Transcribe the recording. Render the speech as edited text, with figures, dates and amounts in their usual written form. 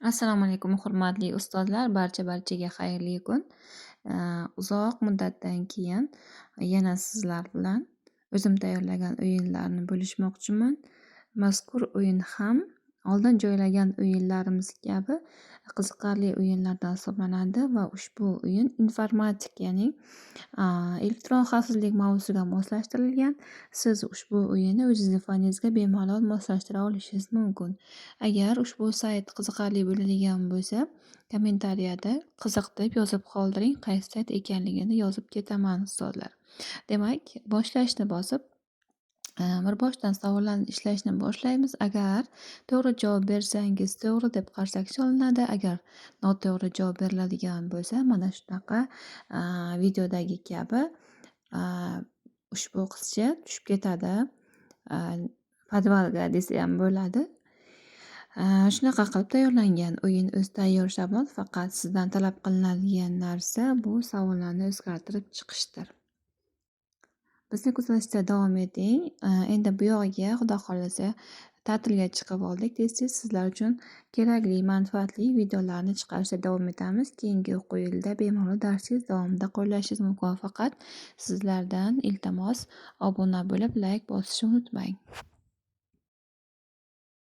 Assalomu alaykum, hurmatli ustozlar, barcha-barchaga xayrli kun. Uzoq muddatdan keyin yana sizlar bilan o'zim tayyorlagan o'yinlarni bo'lishmoqchiman. Mazkur o'yin ham oldin joylagan o'yinlarimiz kabi qiziqarli o'yinlardan hisoblanadi va ushbu o'yin informatikaning elektron xavfsizlik mavzusiga moslashtirilgan. Siz ushbu o'yinni o'zingizni faningizga bemalol moslashtira olishingiz mumkin. Agar ushbu sayt qiziqarli bo'ladigan bo'lsa, kommentariyada qiziq deb yozib qoldiring, qaysi sayt ekanligini yozib ketaman ustozlar. Demak, boshlashni bosib, bir boshdan savollarni ishlashni boshlaymiz. Agar to'g'ri javob bersangiz, to'g'ri deb qarsak chalinadi. Agar noto'g'ri javob beriladigan bo'lsa, mana shunaqa videodagi kabi ushbu qizcha tushib ketadi. Podvalga desa ham bo'ladi. Shunaqa qilib tayyorlangan o'yin o'zi tayyor shablon, faqat sizdan talab qilinadigan narsa bu savollarni o'zgartirib chiqishdir. Bizni kuzatishda davom eting. Endi bu yog'iga Xudo xohlasa ta'tilga chiqib oldik. Tez-tez sizlar uchun kerakli, manfaatli videolarni chiqarishda davom etamiz. Keyingi o'quv yilida bemalol darsingiz davomida qo'llashingiz mumkin. Faqat sizlardan iltimos obuna bo'lib, layk bosishni unutmang.